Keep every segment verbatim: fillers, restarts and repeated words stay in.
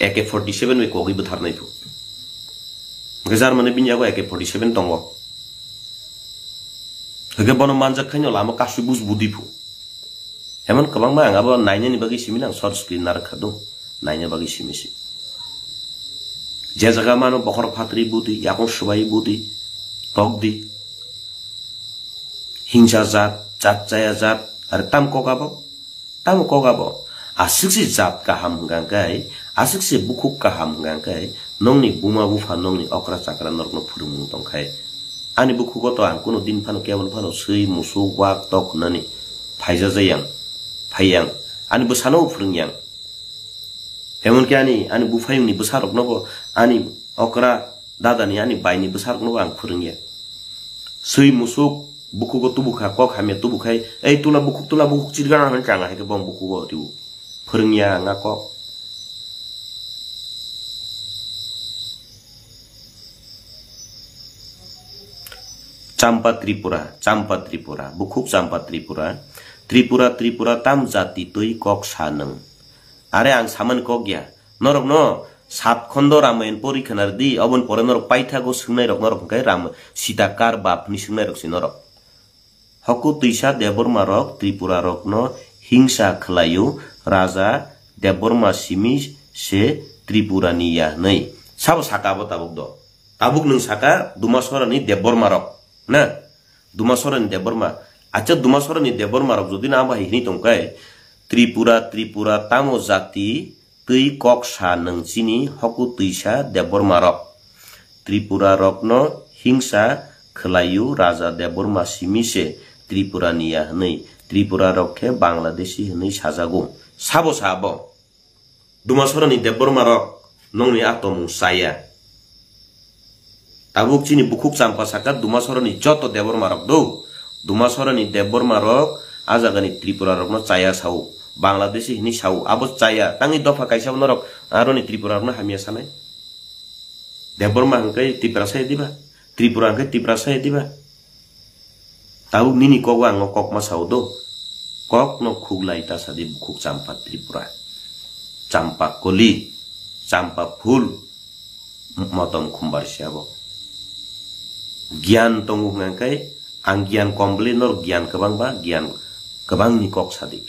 A K forty seven bai kogwi bwtharnai phu. Hwnkhe Germany bini yago A K forty seven tongo. Hwnkhe bono manjak khaino lama kasui bus budi phu. Emon kwbangma ang abo nainani bagwi simi nang short screen narwk kha do. Naina bagwi simi si. Je jaga mano bokhorok phatri budi, yakung swbai budi, tokdi. Hingsa jat, jat chaya jat, are tam kok abo? Tamo kok abo? Aswk se jat kaham hwnkha khe, aswk se bukhuk kaham hwnkha khe, nongni buma bupha nongni okra chakra norokno phwrwngmung tongkhai. Ani bukhugo to ang kuno din phano kebon phano swi musuk wak tok hwnani phaijajayang, phaiyang. Ani bwsano phwrwngyang. Emonki ani, ani buphayungni bwsaroknobo ani okra dadani, ani baini bwsaroknobo ang phwrwngya. Swi musuk bukhugo tubukha, kok hamya tubukhai, "Ei tula bukhuk, tula bukhuk chirgana," hwnwi changa hai khe bong bukhugo riu. Phwrwngya ang a kok. Champa Tripura, Champa Tripura, bukhuk Champa Tripura, Tripura, Tripura tam jati twi kok sa nwng. Are ang samani kok ya. Norokno sat khondo Ramayan pori khwna rwdi, oboni pore norok paithago swngnairok norok hwnkhe Ram-, Sita kar bap hwnwi swngnairok se norok. Hoku twisa Debbarmarok Tripurarokno hingsa khlaio, Raja Debbarma simi se Tripurani ya hwnwi. Sabo saka abo tabuk do? Tabuk nwng saka Dumasorani Debbarmarok, na? Dumasorani Debbarma. Acha Dumasorani Debbarmarok jodi na abo hai hwnwi tongkhe, Tripura, Tripura tamo jati twi kok sa nwng chini hoku twisa Debbarmarok. Tripurarokno hingsa khlaio Raja Debbarma simi se Tripurani ya hwnwi, Tripurarok khe Bangladeshi hwnwi sajago. Sabo sa abo? Dumasorani Debbarmarok nongni a tomung chaya. Tabuk chini bukhuk Champa saka Dumasorani joto Debbarmarok do. Dumasorani Debbarmarok a jagani Tripurarokno chaya sao. Bangladeshi hwnwi sao. Abo chaya. Tangwi dopha kaisa norok aroni Tripurarokno hamya sanai. Debbarma hwnkhe Tiprasa ya diba? Tripura hwnkhe Tiprasa ya diba? Tabuk nini kogo ang o kok ma sao do. Kokno khuklai ta sadi bukhuk Champa Tripura. Champa koli, Champa phul, motom khumbar se abo. Giyan tongo hwnkha khe ang giyan kom bwlwi norok giyan kwbang ba giyan kwbangni kok sadi.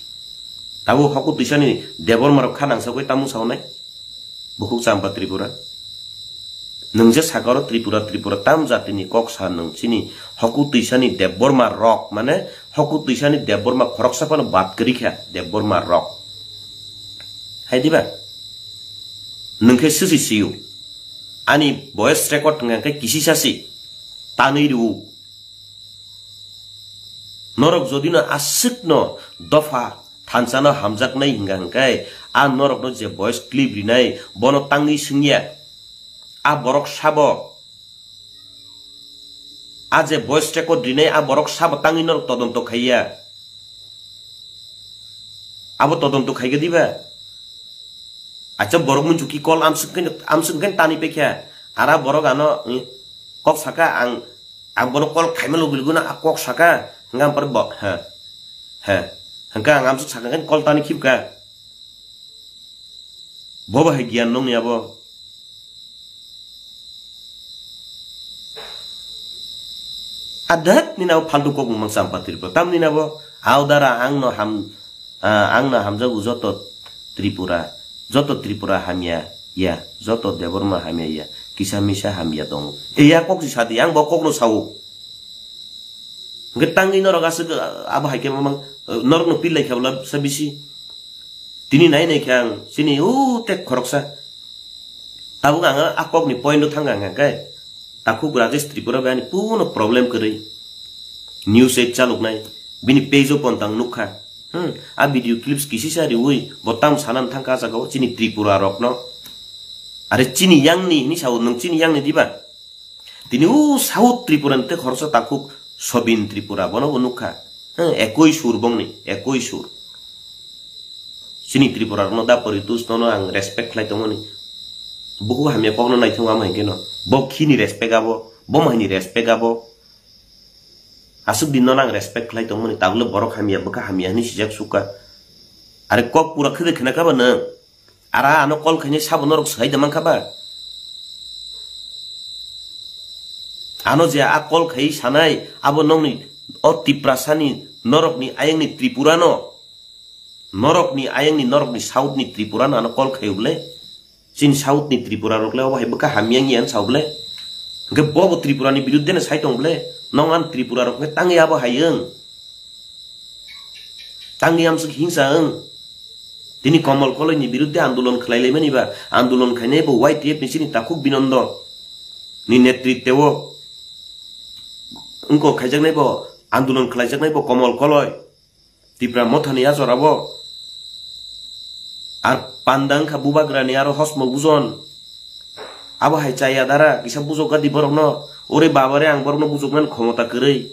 Tabuk hoku twisani Debbarmarok kha nangsa koi tamung saunai? Bukhuk Champa Tripura. Nwng je sakaro Tripura, Tripura tam jatini kok sa nwng chini hoku twisani Debbarma rok, mane hoku twisani Debbarma khoroksa phano bad kwrwi kha Debbarma rok. Hai diba? Nwng khe sisi siyo. Ani voice record wngkha khe kisisa si. Tanwi rwo. Norok jodi no aswk no dopha thansa no hamjaknai hingka hingkai, a norok no je voice clip rinai, bono tangwi swngya. A borok sabo, a je voice record rinai, a borok sabo tangwi norok todonto khaiya. Abo todonto khaika diba? Acha borok muitu ki call amswk khe, amswk khe tani pekha. Ara borok ano, eh, kok saka ang, ang bono call khaima logi logi no a kok saka, hingka ang pore bo, ha, ha. Hingka ang amswk saka khe call tani khibka. Bo bahai giyan nongni abo. Adak ni nabo faltu kok mangsa ang patir ko. Tam ni nabo, audara ang no ham, Ah, ang no hamjago joto Tripura, joto Tripura hamya ya, joto Debbarma hamya ya, kisa misa hamya tongo. E ya kok si sadi, ang bo kok no sao. Hwnkhe tangwi norok aswk, ah, abo hai khe mamang, eh, norok no pil lai khe bwla sa bisi. Tini nai nai khe ang, chini o tek khoroksa. Tabuk ang a kok ni point o thang ang khe. Takhuk Rajesh Tripura bai ani puno problem kwrwi. News eight chaluknai. Bini page o pontang nukha. Hmm, a video clips kisisa riwi bo tam sanan thangkha a jagao chini Tripura rokno. Are chini yangni hini sao nwng chini yangni diba? Tini o South Tripura ni tei khoroksa takhuk Sobin Tripura bono bo nukha. Hmm, ekoi sur bongni, ekoi sur. Chini Tripura rokno da poritus nono ang respect khlai tongmani. Buku hamya kokno naithok ama hinkhe no. Bo khini respect abo, bo mahini respect abo. Aswk din no nang respect khlai tongmani, tabukle borok hamya, bwkha hamya hwnwi sijak sukha. Are kok pura khede khna kha ba nwng? Ara ano call khainai sabo norok swhai da mankha ba? Ano je a call khai sanai abo nokni o Tiprasani norokni ayangni Tripurano, norokni ayangni norokni Southni Tripurano ano call khaio ble? Chini Southni Tripura rok le obo hai bwkha hamya wngya wng sao ble? Hwnkhe bobo Tripurani biruddhe no sai tong ble? Nong an Tripura rok hwnkhe tangwi abo hai wng? Tangwi amswk hingsa wng? Tini Komol Koloini biruddhe andolon khlai laimani ba, andolon khainai bo Y T F ni chini takhuk Binondo ni netritwo wngko khaijaknai bo, andolon khlaijaknai bo Komol Koloi, Tipra Mothani a jorao. Ar panda wngkha bubagrani aro hosmo bujon. Abo hai chaya dara, kisa bujok gadi borokno. Ore babare, ang borokno bujoknani khomota kwrwi.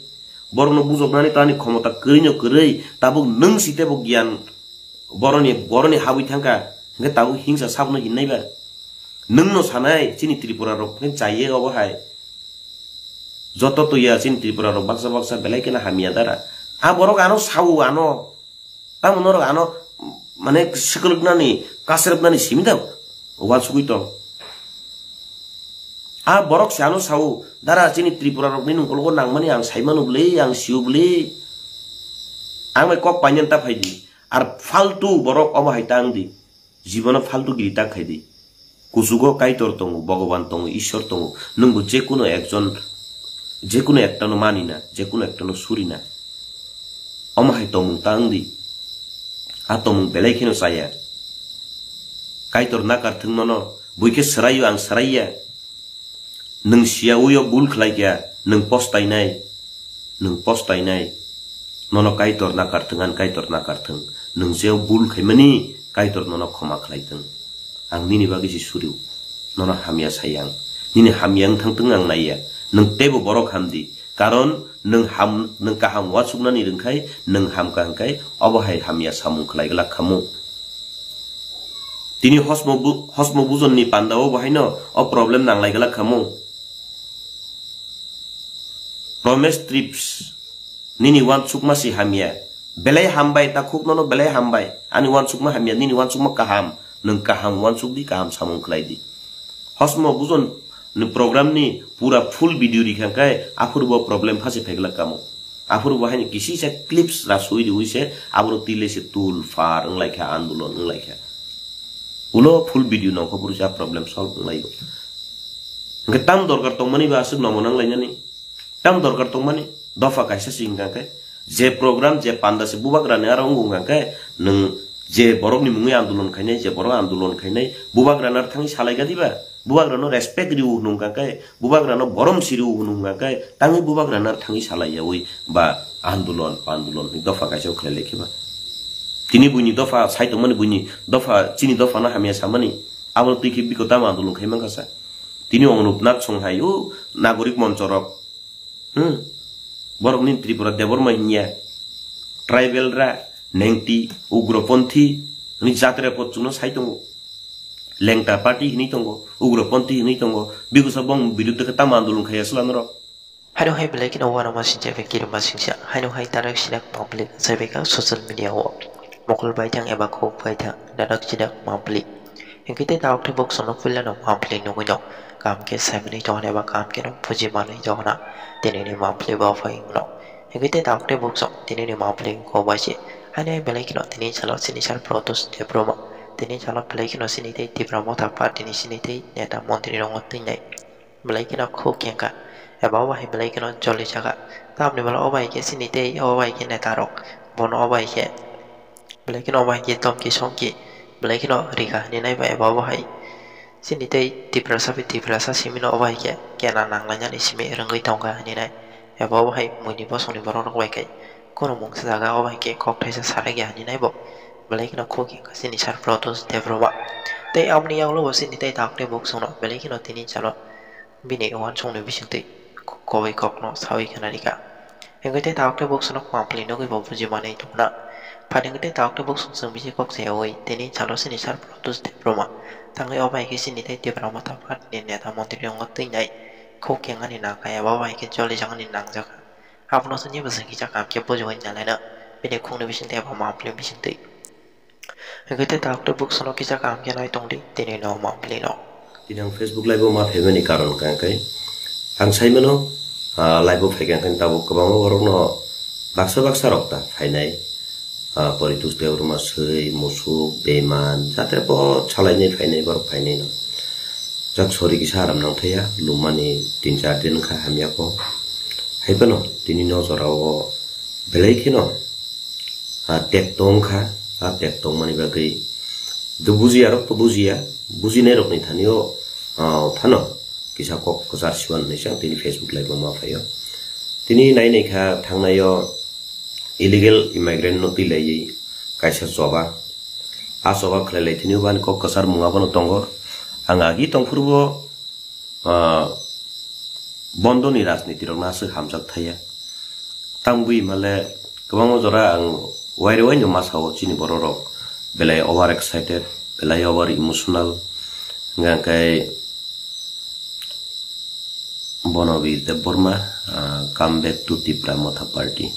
Borokno bujoknani to ani khomota kwrwino kwrwi. Tabuk nwng si tebo giyan boroni, boroni habwi thangkha. Hwnkhe tabuk hingsa sabno hinnai ba? Nwngno sanai, chini Tripura rok hwnkhe chaiye obo hai. Joto tuya chini Tripura rok baksa baksa belai kheno hamya dara. A borok ano sao ano. Tamo norok ano, mane, swkwlwknani, kasrwknani simi da uansugwi tong. A borok se ano sao, dara chini Tripura rokni nungkologo nangmani ang saimano bwle, ang sio bwle. Ang bai kok painani ta phaidi. Ar faltu borok obo hai ta wngdi. Jibono faltu giri ta khaidi. Kuchugo Kaitor tongo, Bhogoban tongo, Ishwar tongo. Nwngbo jekunu ekjon, jekunu ektano manina, jekunu ektano surina. Omo hai tongmung ta wngdi. A tongmung belai kheno chaya. Kaitor nakarthwng nono, buikhe swraio ang swraiya. Nwng siya uio bul khlaikha, nwng postainai, nwng postainai. Nono Kaitor nakarthwng, ang Kaitor nakarthwng. Nwng jeo bul khaimani, Kaitor nono khoma khlaitwng. Ang nini bagwi se surio. Nono hamya sai ang. Nini hamya wng thangtwng ang naiya. Nwng teibo borok hamdi. Karon nwng ham, nwng kaham uansuknani rwngkhai, nwng hamkha hwnkhe obo hai hamya samung khlai glak khamu. Tini hosmo bu-, hosmo bujonni pandao bo haino o problem nanglai glak khamu. Promes Trips, nini uansukma si hamya. Belai hambai, takhuk nono belai hambai. Ani uansukma hamya, nini uansukma kaham. Nwng kaham uansukdi, kaham samung khlaidi. Hosmo bujon ni program ni pura full video rikha khe aphuru bo problem phasi phaiglak kamo. Aphuru bo haini kisisa clips rasui riui se aboro twi lai se tul far wnglaikha, andolon wnglaikha. Ulo full video nongkho phuru se a problem solve wnglaio. Hwnkhe tam dorkar tongmani ba aswk nomo nanglainani? Tam dorkar tongmani? Dopha kaisa se wngkha khe, je program, je panda se bubagrani aro wngkha khe, nwng je borokni mungwi andolon khainai, je borok andolon khainai, bubagrano thangwi salai gadiba? Bubagrano respect riu hwnung kha khe, bubagrano borom si riu hwnung kha khe, tangwi bubagrano thangwi salai yaui ba andolon, pandolon ni dopha kaisa khlai lai khe ba? Tini buini dopha sai tongmani, buini dopha, chini dophano hamya samani, abo twi khe biko tamo andolon khai mankha sa? Tini Anup Nath Song hai o nagorik moncho rok, hmm, borok ni Tripura Debbarma hinya, tribal ra, nengti, ugroponthi, ni jatra pot chukno sai tongo. Lengta party hinwi tongo, ugroponthi hinwi tongo, bikusa bong biruddhe khe tamo andolon khai aswla norok. Haino hai belai kheno uanama singcha bai kirima singcha. Haino hai darak sidak public sai bai kha social media o. Mokol bai thang eba khuk bai thang darak sidak public. Hinkhe tei tabuk tei bok sono puila no public nugui no. Kaham khe saimani tongna eba kaham khe no buji manwi tongna. Tini ni public bo phai no. Hinkhe tei tabuk tei bok song tini ni public ko bai se. Haino hai belai kheno tini salo sini sar Pradyot Debbarma. Tini salo belai kheno sini tei Tipra Motha party ni sini tei neta montri rok no twi nai. Belai kheno khuk kengkha, eba o bahai belai kheno joli jaga. Tamni bwla o bahai khe chini tei o bahai khe neta rok, bono o bahai khe belai kheno o bahai khe tomki somki belai kheno rikha hinwi nai ba eba o bahai. Chini tei Tiprasa bai Tiprasa simi no o bahai khe kena nanglainani simi rwngwi tongkha hinwi nai. Eba o bahai buini bosongni borok rok bai khe kheno mungsa jaga o bahai khe kok thaisa salai ya hinwi nai bo. Belai kheno khuk kengkha chini sar Pradyot Debbarma. Tei aboni yagulo bo chini tei tabuk tei bok songno belai kheno tini salo bini uansukni bisingtwi kowai kokno saui khna rikha. Hinkhe tei tabuk tei bok songno public nugui bo buji manwi tongna. Phaidi hinkhe tei tabuk tei bok song chwng bisi kok sayaui tini salo chini sar Pradyot Debbarma. Tangwi o bahai khe chini tei Tipra Motha party ni neta montri rokno twi nai khuk kengani nangkha eba o bahai khe joli jagani nangjakha. Abono chini bwswk kisa kaham khe bujigwi nalaina bini khukni bisingtwi eba public bisingtwi. Hwnkhe tei tabuk tei bwsano kisa kaham khe nai tongdi, tini no ma bili no. Tini ang Facebook live o ma phaimani karon kha hwnkhe ang sai mano, ah, live o phaikha hwnkhe tabuk kwbangma borokno baksa baksa rok ta phainai, ah, Poritus Debbarma swi, Musuk, Beiman, jatre bo salainai phainai borok phainai no. Jak sori kisa aram nang thaya, lumani tin char din wngkha hamya kho. Hai phano tini no jora o belai kheno, ah, tek tong kha, ah, tek tongmani bagwi do bujiya rok to bujiya, bujinai rokni thani o, ah, phano kisa kok kwchar siwan hinwi se ang tini Facebook live o ma phaio. Tini nai nai kha thangnai o illegal immigrant no twi laiwi kaisa choba. A choba khlai lai thini o bani kok kwchar mung abono tongo. Ang agi tong phuru bo, ah, bondoni rajniti rok no aswk hamjak thaya. Tang bui male kwbangma jora ang waire waino ma sao chini borok rok belai over excited, belai over emotional. Hwnkhe Bono Debbarma, ah, come back to Tipra Motha Party.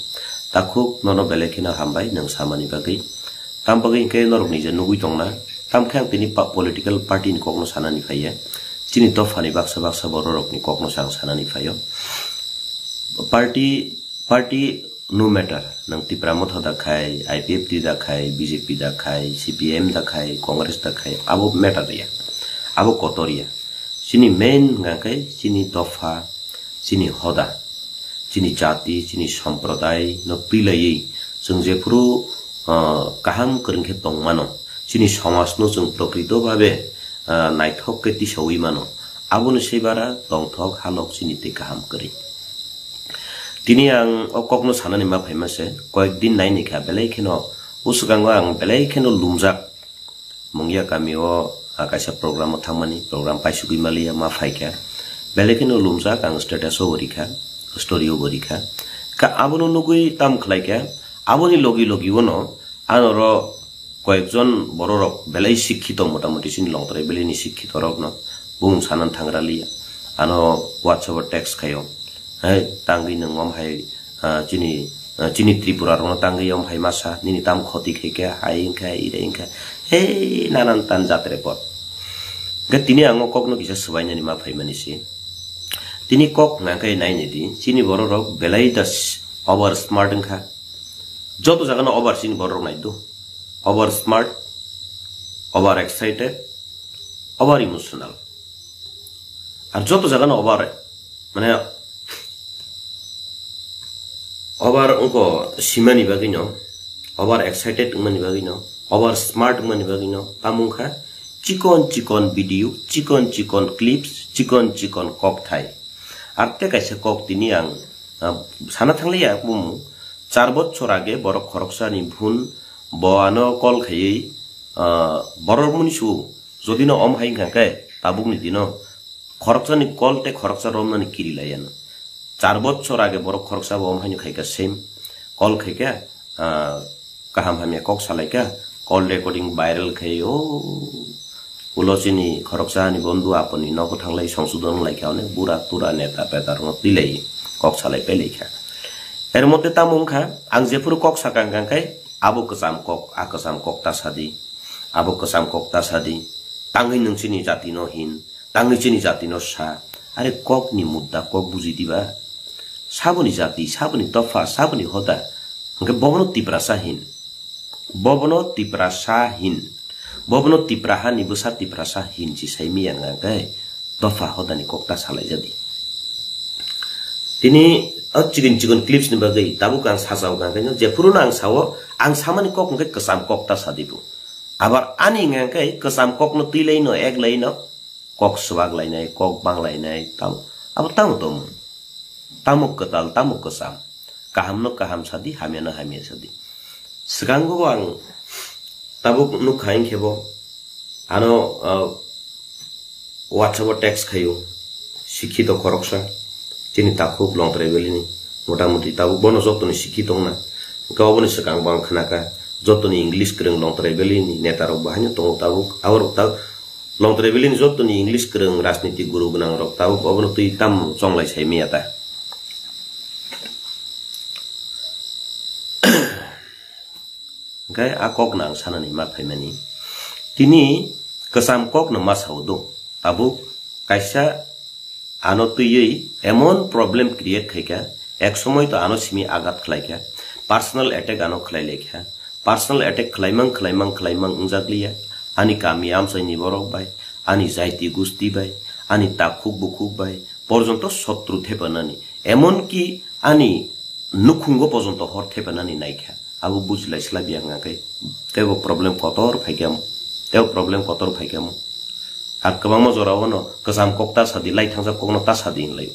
Takhuk nono belai kheno hambai nwng samani bagwi. Tam bagwi hwnkhe norok nije nugwi tongna. Tam khe ang tini pa-, political party ni kokno sanani phaiya. Chini dophani baksa baksa bororokni kokno se ang sanani phaio. Party, party no matter, nwng Tipra Motha da khai, I P F T da khai, B J P da khai, C P M da khai, Congress da khai, abo matter ya, abo kotor ya. Chini main hwnkha khe chini dopha, chini hoda, chini jati, chini somprodai no twi laiwi chwng jephuru, ah, kaham kwrwng khe tong mano, chini somaj no chwng prokrito bhabe, ah, naithok khe tisawi mano, aboni se bara tongthok halok chini tei kaham kwrwi. Tini ang o kokno sanani ma phaima se, koyek din naini kha belai kheno, o swkango ang belai kheno lumjak. Mungya kami o, ah, kaisa program o thangmani, program paisugwi maliya ma phaikha. Belai kheno lumjak ang status o bo rikha, story o bo rikha. Ka abono nugwi tam khlaikha, aboni logi logi ono ano ro koyekjon bororok belai sikkito, motamoti chini Longtrai Valley ni sikkito rokno bung sanan thangra liya. Ano WhatsApp o text khaio, "Hai, tangwi nwng om hai, ah, chini, ah, chini Tripura rokno tangwi om hai masa, nini tam khoti khaikha, hai wngkha, ire wngkha, hei, nanan tan jatre pot." Hwnkhe tini ang o kokno kisa swbainani ma phaimani se. Tini kok hwnkha khe nainidi, chini bororok belai da s-, over smart wngkha. Joto jagano over chini bororok naidu. Over smart, over excited, over emotional. Ar joto jagano over, mane, over wngkha simani bagwino, over excited wngmani bagwino, over smart wngmani bagwino, tamo wngkha chikon chikon video, chikon chikon clips, chikon chikon kokthai. Ar tei kaisa kok tini ang, ah, sana thangliya, bumung char bochor age borok khoroksani phun bo ano call khaiwi, ah, borok muni su jodi no om hai wngkha khe tabukni dino khoroksani call tei khoroksa romnani kiri lai ano. Char bochor age borok khoroksa bo om haino khaikha same call khaikha, ah, kaham hamya kok salaikha, call recording viral khai o ulo chini khoroksa ni bondhu aponi nogo thanglai songsodon wnglaikha, onek bura tura neta peta rokno twilai kok salai pailaikha. Er mote tamo wngkha, ang jephuru kok sakha hwnkha khe abo kwcham kok, a kwcham kok ta sadi, abo kwcham kok ta sadi, tangwi nwng chini jati no hin, tangwi chini jati no sa, are kok ni mudda kok buji diba? Saboni jati, saboni dopha, saboni hoda, hwnkhe bobono Tiprasa hin. Bobono Tiprasa hin. Bobono Tipraha ni bwsa Tiprasa hin si sai miya wngkha khe dopha hoda ni kok ta salai jadi. Tini o chikon chikon clips ni bagwi tabuk ang sajao wngkha khe, jephuru no ang sao, ang samani kok hwnkhe kwcham kok ta sadi bo. Abar ani wngkha khe kwcham kok no twilai no, eklai no, kok swbak lainai, kok bang lainai, tam-, abo tamo tongmung? Tamo kwtal, tamo kwcham? Kaham no kaham sadi, hamya no hamya sadi. Swkango ang tabuk nukha hinkhe bo, ano, ah, WhatsApp o text khaio, sikhito khoroksa, chini takhuk Longtrai Valley ni, motamoti tabuk bono jotoni sikhito wngna. Hwnkhe oboni swkang bo ang khnakha, jotoni English kwrwng Longtrai Valley ni neta rok bo haino tongo tabuk, aborok ta-, Longtrai Valley ni jotoni English kwrwng rajniti guru gwnang rok tabuk obono twi tamo chonglai sai maya ta. Khe a kokno ang sanani ma phaimani. Tini kwcham kokno ma sao do. Tabuk kaisa ano twiwi emon problem create khaikha, ek somoi to ano simi agat khlaikha, personal attack ano khlai laikha. Personal attack khlaimang, khlaimang, khlaimang wngjak liya. Ani kami amchaini borok bai, ani jaiti gusti bai, ani takhuk bukhuk bai, porjonto sotru thepanani. Emon ki ani nukhungo porjonto hor thepanani naikha. Abo bujilai sla biyang hwnkhe teibo problem kotor phaikha mo. Teibo problem kotor phaikha mo. Ar kwbangma jorao no kwcham kok ta sadi, lai thangjak kokno ta sadi hinlai.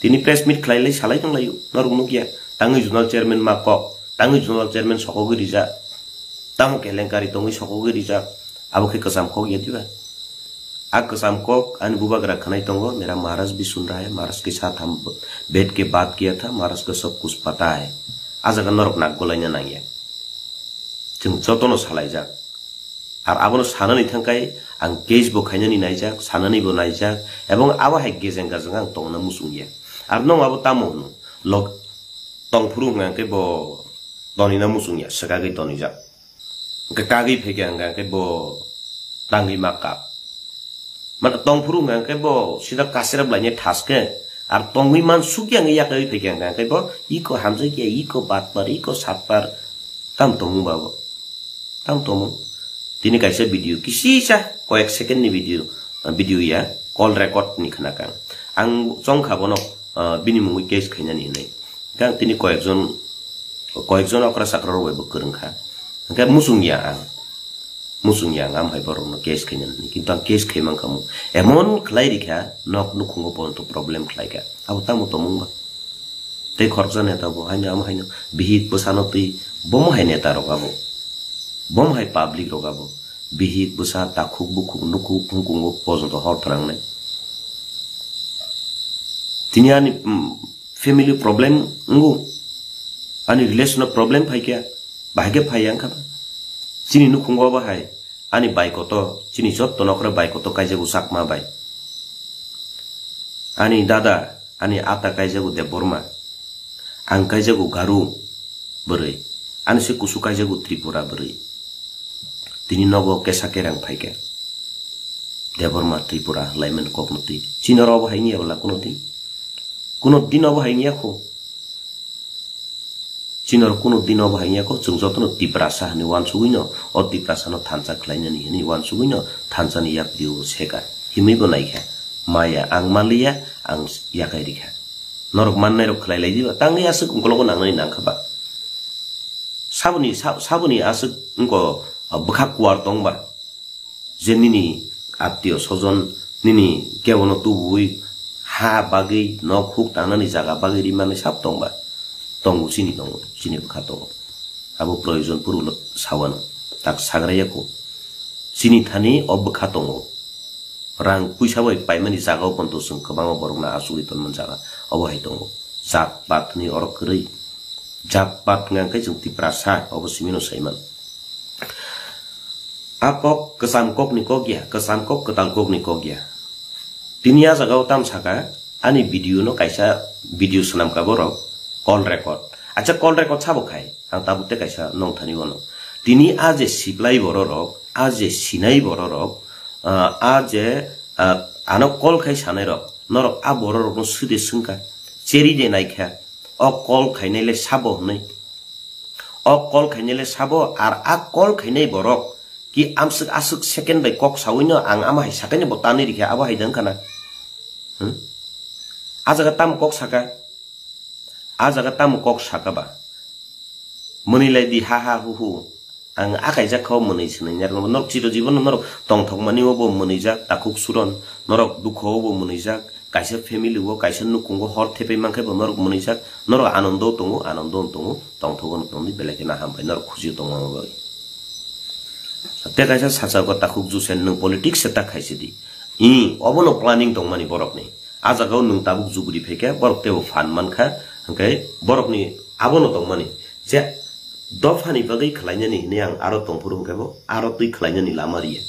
Tini press meet khlai lai salai tong laio. Norok nukya. Tangwi zonal chairman ma kok. Tangwi zonal chairman sokogwi rijak. Tamo kelenkari tongwi sokogwi rijak. Abo khe kwcham kok ya diba? A kwcham kok ani bubagra khwnai tongo, "Mera Maharaj bi sun raha hai, Maharaj ke saath hum bed ke baat kiya tha, Maharaj ka sab kuch pata hai." A jaga norok nak golaina nangya. Chwng jotono salaijak. Ar abono sanani thangkai ang case bo khainani naijak, sanani bo naijak, ebong abo hai gejeng gajeng ang tongna muchungya. Ar nong abo tamo hwno? Lok tongphuru hwnkha khe bo tonina muchungya, swkagwi tonijak. Hwnkhe kagwi phaikha hwnkha khe bo tangwi ma kap. Mane tongphuru hwnkha khe bo sida kasirap lainai thaske, ar tongwi man sukya hwnkhe yakagwi phaikha hwnkha khe bo iko hamjakya, iko batpar, iko satpar. Tam tongmung ba bo? Tam tongmung. Tini kaisa video, kisisa koyek second ni video, video ya, call record ni khna kang. Ang chongkha bono, ah, bini mungwi case khainani hinwi. Hwnkhe ang tini koyekjon, koyekjon okra chakra rok bai bo kwrwng kha. Hwnkhe muchung ya ang. Muchung ya ang, am hai borok no case khainani. Kintu ang case khai mankha mo. Emon khlai rikha, nok nukhungo porjonto problem khlai kha. Abo tamo tongmung ba? Tei khoroksa neta bo haino amo haino bihik bwsano twi bomo hai neta rok abo. Bomo hai public rok abo. Bihik bwsa takhuk bukhuk nukhuk hungkungo porjonto hor phnangnai. Tini ani, mm, family problem wngo. Ani relation o problem phaikha. Bahai khe phaiya wngkha ba? Chini nukhungo abo hai. Ani bai kotor, chini jotto nokra bai kotor kaijago Chakma bai. Ani dada, ani ata kaijago Debbarma. Ang kaijago Garu bwrwi. Ani se kusu kaijago Tripura bwrwi. Tini nogo kesa kerang phaikha. Debbarma Tripura hwlaimani kokno twi. Chini oro obo hai wngya bwla kuno din? Kuno din obo hai wngya kho. Chini oro kuno din obo hai wngya kho, chwng jotono Tiprasa hinwi uansugwino, o Tiprasano thansa khlainani hinwi uansugwino thansani yapri o seka. Himwi bo naikha, maya ang manliya, ang yakai rikha. Norok mannairok khlai lai diba, tangwi aswk ungkologo nangnani nangkha ba? Saboni, sa-, saboni aswk wngkho, bwkha kuar tong ba? Je nini attiyo sojon, nini kebono tubui ha bagwi, nok huk tangnani jaga bagwi rimani sab tong ba? Tongo, chini tongo, chini bwkha tongo. Abo proyojon puro lo sawano, tak sagraya kho. Chini thani o bwkha tongo. Rang puisa bai paimani jaga o ponto chwng kwbangma borokno achugwi tonmani jaga obo hai tongo. Jat pat hwnwi oro kwrwi. Jat pat hwnka hwnkhe chwng Tiprasa, obo simino saiman. A kok kwcham kokni kok ya, kwcham kok kwtal kokni kok ya. Tini a jaga o tam saka, ani video no kaisa video swnam ka borok, call record. Acha call record sabo khai, ang tabuk te kaisa nong thani wano. Tini a je siplai borok rok, a je sinai borok rok, ah, a je, ah, ano call khai sanai rok, norok a borok rok no swde swngkha, cheri de naikha, o call khainai le sabo hwnwi. O call khainai le sabo, ar a call khainai borok ki amswk aswk second bai kok sawi no ang ama hai sakai no bo tanwi rikha, abo hai dang khana. Hmm? A jaga tamo kok saka? A jaga tamo kok saka ba? Mwnwi lai di ha ha hu hu. Ang a kaijak kha o mwnwi swnwi nya rwno. Norok chiro jibono norok tongthok mani o bo mwnwijak, takhuk suron. Norok dukho o bo mwnwijak. Kaisa family o, kaisa nukhungo hor thepai mankhe bo norok mwnwijak, norok anondo tongo, anondo tongo, tongthogo no tongdi, belai kheno hambai, norok khusi tongma bagwi. Tei kaisa sachago takhuk Jusen, nwng politics se ta khaisidi. I, obono planning tongmani borokni. A jagao nwng tabuk juguri phaikha, borok teibo phan mankha, hwnkhe borokni abono tongmani. Je dophani bagwi khlainani hinwi ang aro tongphuru hwnkhe bo aro twi khlainani lama riya.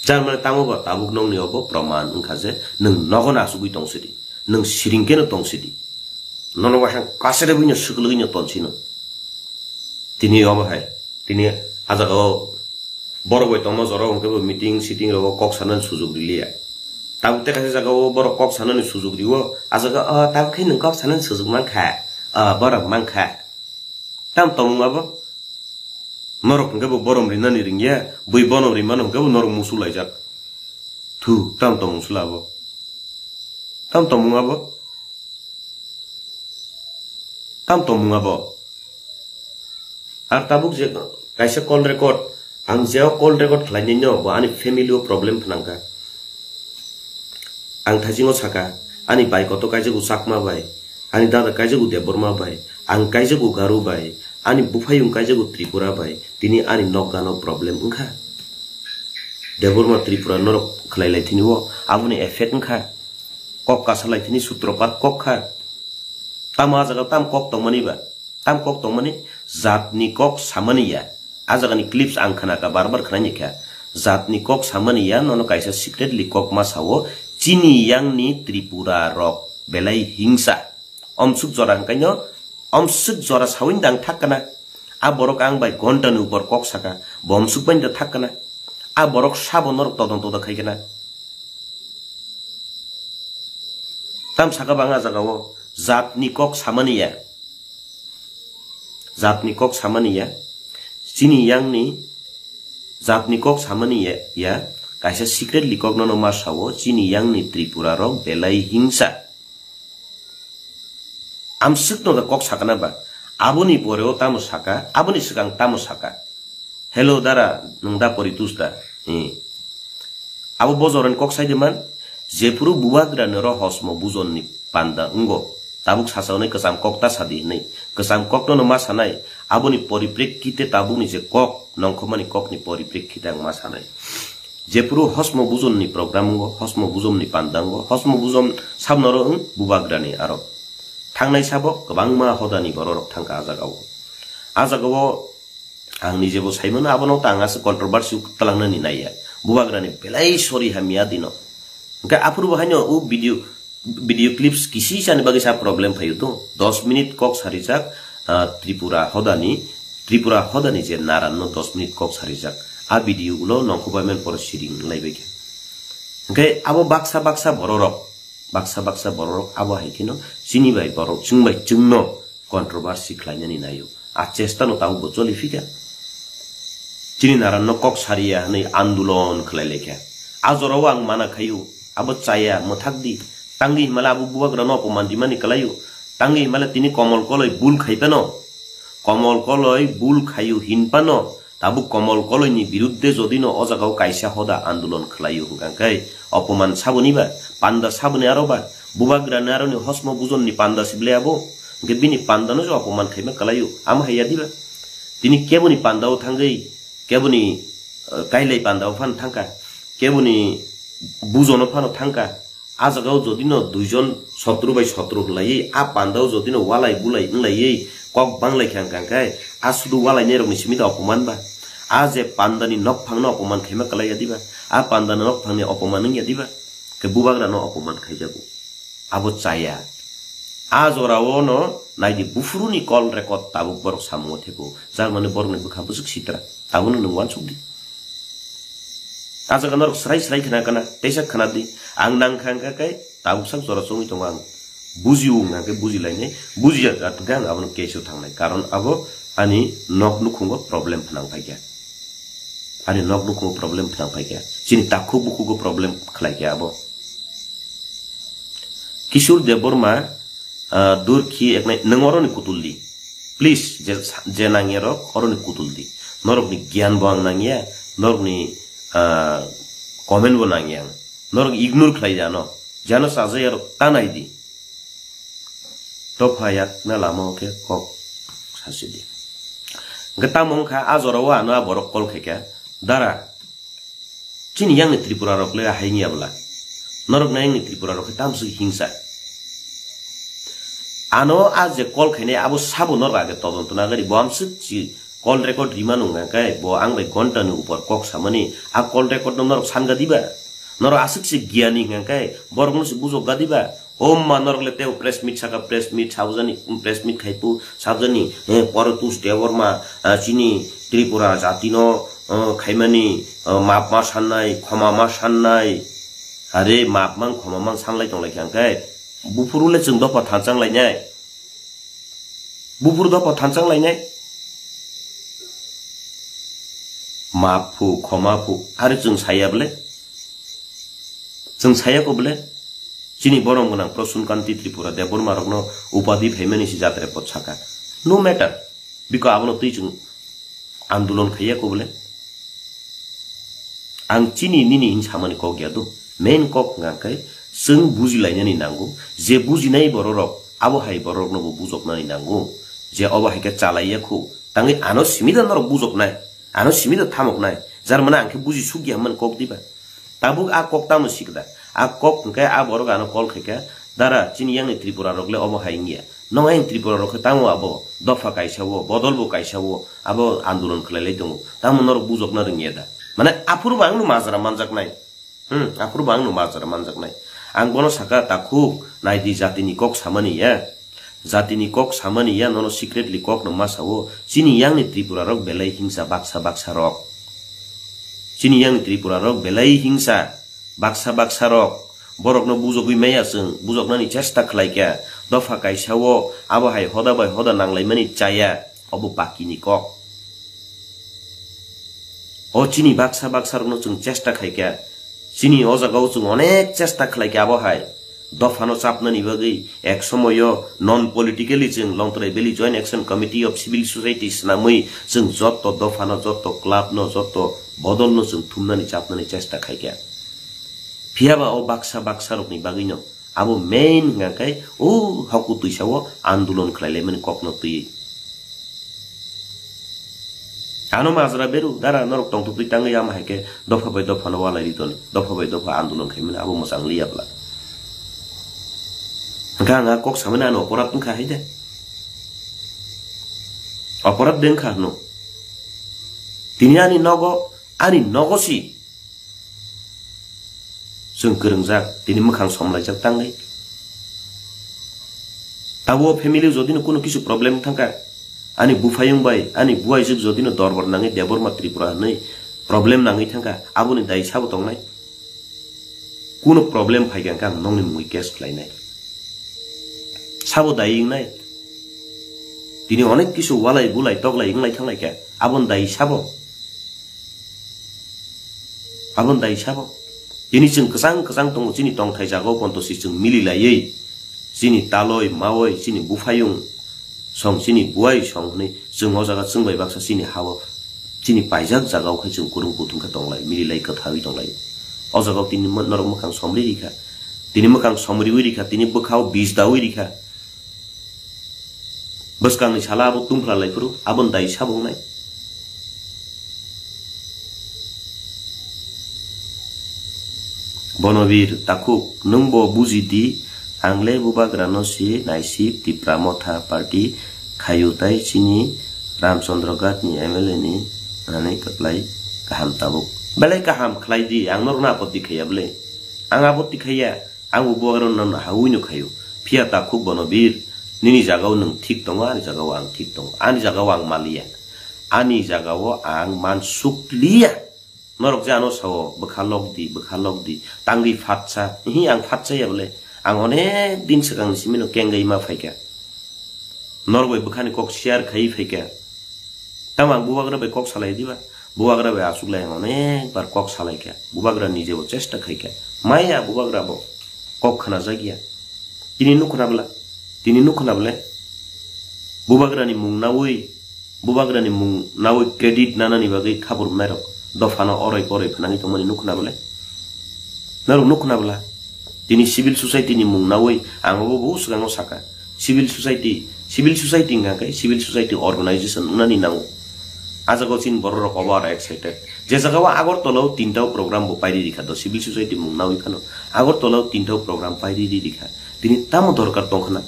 Jar mane tamo ba tabuk nokni obo proman wngkha je nwng nogo no achugwi tongsidi, nwng siring kheno tongsidi. Nono waisa kasere buino swkluino tonsino. Tini omo hai Tini a jaga o borok bai tongma jora hwnkhe bo meeting sitting rogo kok sanani sujuk riliya. Tabuk tei kaisa jaga o borok kok sanani sujuk riwo, a jaga o tabuk khe nwng kok sanani sujuk mankha, o borok mankha. Tam tongmung abo? Norok hwnkhe bo borom rinani ringya, bui bonom rimano hwnkhe bo norok musu laijak. Thu, tam tongmung sula abo? Tam tongmung abo? Tam tongmung abo? Ar tabuk je kaisa call record, ang je o call record khlainai no, bo ani family o problem phnangkha. Ang thaisingo saka, ani bai koto kaijago Chakma bai, ani dada kaijago Debbarma bai, ang kaijago Garo bai, ani buphayung kaijago Tripura bai, tini ani nokgano problem wngkha. Debbarma Tripura norok khlai lai thini o, aboni effect wngkha. Kok kasa lai thini sutropat kok kha. Tamo a jaga tam kok tongmani ba? Tam kok tongmani, jatni kok samani ya. A jagani clips ang khna kha, bar bar khna ni kha. Jatni kok samani ya, nono kaisa secretly kok ma sao, chini yangni Tripura rok belai hingsa. Omsuk jora hwnkhe no, omsuk jora sawin dang thak kana. A borok ang bai gonta ni upor kok saka, bo omsuk bai da thak kana. A borok sabo norok todon todon khai kana. Tam saka bang a jaga o, jatni kok samani ya. Jatni kok samani ya. Chini yangni jatni kok samani ya, ya. Kaisa secretly kok nono ma sao, chini yangni Tripura rok belai hingsa. Amswkno da kok sakana ba? Aboni pore o tamo saka, aboni swkang tamo saka? Hello dara, nwng da Poritus da? Hi. Abo bojorani kok sai de man? Jephuru bubagrani oro hosmo bujonni panda wngo, tabuk sasaunai kwcham kok ta sadi hinwi. Kwcham kokno no ma sanai, aboni poriprekkite tabukni je kok, nongkhormani kokni poriprekkite ang ma sanai. Jephuru hosmo bujonni program wngo, hosmo bujomni panda wngo, hosmo bujom sabnoro wng bubagrani aro. Thangnai sabo kwbangma hodani bororok thangkha a jagao. A jagao ang nijebo saimano, abono ta ang aswk controversy twlangnani naiya. Bubagrani belai sori hamya dino. Hwnkhe aphuru bo haino o video, video clips kisi sani bagwi sa problem phaio to. Dos minute kok sarijak, ah, Tripura hodani, Tripura hodani je naranno dos minute kok sarijak. A video ulo nongkhorbai man poro siring laibai khe. Hwnkhe abo baksa baksa bororok, baksa baksa bororok abo hai kheno chini bai borok, chwng bai chwngno controversy khlainani naio. A chesta no tabuk bo choli phikha. Chini naranno kok sariya hwnwi andolon khlai laikha. A jorao ang mana khaio, abo chaya, mwthak di. Tangwi himala abo bubagrano opoman rimani kwlaio. Tangwi himala tini Komol Koloi bul khai phano. Komol Koloi bul khaio hin phano. Tabuk Komol Koloini birudde jodi no o jagao kaisa hoda andolon khlaio hwnkha khe opoman saboni ba, panda saboni aro ba, bubagrani aroni hosmo bujonni panda sible abo, hwnkhe bini panda no je opoman khaima kwlaio, amo hai ya diba? Tini keboni panda o thangwi, keboni, eh, kailai panda o phan thangkha, keboni bujono phano thangkha, A jagao jodi no duijon sotro bai sotro hwnlaiwi, a pandao jodi no walai bulai wnglaiwi kok banglai kha hwnkha khe, a sudu walainairokni simi da opoman ba? A je pandani nokphangno opoman khaima kwlai ya diba? A pandani nokphangni opoman wng ya diba? Khe bubagrano opoman khaijago. Abo chaya. A jorao no naidi buphuruni call record tabuk borok samungo thepo. Jar mani borokni bwkha bwswk sitra. Abono nwng uansuk di. A jaga norok srai srai khna kana, teisa khna di. Ang nang kha wngkha khe tabuk sak jora chongwi tongo ang. Buji o wngkha khe buji lainai, buji ya kha hwnkhe ang abono case o thangnai. Karon abo ani nok nukhungo problem phnang phaikha. Ani nok nukhungo problem phnang phaikha. Chini takhuk bukhugo problem khlaikha abo. Kishore Debbarma, ah, dur khi eknai, nwng oroni kutul di. Please, je, je nangya rok, oroni kutul di. Norokni giyan bo ang nangya, norokni, ah, comment bo nangya ang. Norok ignore khlai jano. Jano chajaya rok ta nai di. Topha yakna lama o khe kok sasi di. Hwnkhe tamo wngkha a jorao ano a borok call khaikha, Dara, chini yangni Tripura rok le hai wngya bwla? Norok na yangni Tripura rok khe tamswk hingsa. Ano a je call khainai abo sabo norok age todonto nagari, bo amswk chi call record rimano wngkha khe bo ang bai ghonta ni upor kok samani, a call record no norok sanga diba? Norok aswk se giyani hwnkha khe borokno se bujok gadiba. O ma norok le teo press meet saka, press meet sabjani, press meet khaipu sabjani, eh, Porotosh Debbarma, ah, chini Tripura jatino, ah, khaimani, ah, map ma sannai, khoma ma sannai. Are map mang khoma mang sanglai tonglai kha hwnkhe buphuru le chwng dopha thanchang lainai. Buphuru dopha thanchang lainai. Map phu, khoma phu, are chwng saya bole? Chwng saya ko bole? Chini borom gwnang Prasun Kanti Tripura Debbarma rokno upadhi phaimani si jatre pot saka. No matter. Biko abono twi chwng andolon khaiya ko bole? Ang chini nini hin samani kok ya do. Main kok hwnkha khe chwng bujilainani nango. Je bujinai bororok, abo hai bororokno bo bujoknani nango. Je obo hai khe chalaiya khu. Tangwi ano simi da norok bujoknai. Ano simi da thamoknai. Jar mane ang khe buji sukya hwnmani kok diba. Tabuk a kok tamo sikda. A kok hwnkhe a borok ano call khaikha, "Dara, chini yang ni Tripura rok le obo hai wngya. Nong ayang Tripura rok khe tamo abo dopha kaisa o, bodol bo kaisa o, abo andolon khlai lai tongo. Tamo norok bujokna rwngya da?" Mane aphuru bo ang no majra manjaknai. Hmm, aphuru bo ang no majra manjaknai. Ang bono saka, "Takhuk, nai di, jatini kok samani ya. Jatini kok samani ya, nono secretly kok no ma sao. Chini yang ni Tripura rok belai hingsa baksa baksa rok. Chini yang ni Tripura rok belai hingsa baksa baksa rok. Borokno bujogwi maya chwng, bujoknani chesta khlai kha. Dopha kaisa o, abo hai hoda bai hoda nanglaimani chaya, obo bakini kok." O chini baksa baksa rokno chwng chesta khai kha. Chini o jaga o chwng onek chesta khlai kha abo hai. Dophano chapnani bagwi ek somoyo non politically chwng Longtrai Valley Joint Action Committee of Civil Society swnamwi chwng jotto dophano, jotto club no, jotto bodol no chwng thumnani chapnani chesta khai kha. Phiyaba o baksa baksa rokni bagwino abo main hwnkha khe o hoku twisa o andolon khlai laimani kokno twiwi. Ano majra beru, dara norok tongthokgwi tangwi ama hai khe dopha bai dopha no walai ri toni, dopha bai dopha andolon khaimani abo mwchang liya bla. Hwnkha ang a kok samani ano oporad wngkha hai de. Oporad de wngkha hwno. Tini ani nogo, ani nogo si. Chwng kwrwngjak, tini mwkhang somlaijak tangwi. Tabuk o family o jodino kunu kisu problem thangkha, ani buphayung bai, ani buaijwk jodino dorbar nangwi Debbarma Tripura hwnwi problem nangwi thangkha, aboni dai sabo tongnai? Kunu problem phaikha hwnkhe ang nokni mungwi case khlainai. Sabo dai wngnai? Tini onek kisu walai bulai toklai wnglai thanglaikha, aboni dai sabo? Aboni dai sabo? Tini chwng kwchang kwchang tongo, chini tongthai jagao ponto si chwng mili laiwi, chini taloi, maoi, chini buphayung song, chini buai song hwnwi chwng o jaga chwng bai baksa chini ha-o, chini paijak jagao khai chwng kwrwng kuthum khe tonglai, mili lai, kwthawi tonglai. O jagao tini mo-, norok mwkhang somri rikha, tini mwkhang somriwi rikha, tini bwkhao bis dawi rikha. Bwskangni sala abo tungphla lai phuru, aboni dai sabo wngnai? Bonobir takhuk, nwng bo buji di, ang le bubagra no si naisik Tipra Motha party khayu tai chini Ramchandra Ghat ni M L A ni manwi kwplai kaham tabuk. Belai kaham khlai di, ang norokno apatti khaiya bwle? Ang apatti khaiya. Ang bo bubagra no hawi no khaio. Phiya takhuk Bonobir, nini jagao nwng thik tongo, ani jagao ang thik tongo. Ani jagao ang maliya. Ani jagao ang man sukliya. Norok je ano sao, bwkha lok di, bwkha lok di. Tangwi phatsa. Hi, ang phatsa ya bole. Ang onek din swkang ni simi no kengwi ma phaikha. Norok bai bwkhani kok share khai phaikha. Tamo ang bubagra bai kok salai diba? Bubagra bai aswk lai ang onek bar kok salai kha. Bubagra nije bo chesta khai kha. Maya bubagra bo kok khna jak ya. Tini nuk khna bwla? Tini nuk khna bwle? Bubagra ni mung nawi, bubagra ni mung nawi credit nanani bagwi khabur mwnai rok dophano oroi poroi phnangwi tongmani nuk khna bwle? Norok nuk khna bwla? Tini civil society ni mung nawi ang obo bo swkango saka. Civil society, civil society hwnkha khe civil society organization wngnani nango. A jaga o chini borok rok obo aro excited. Je jaga o Agartala o tinta o program bo pairi rikha do civil society mung nawi phano. Agartala o tinta o program pairi ri rikha. Tini tamo dorkar tongkhna?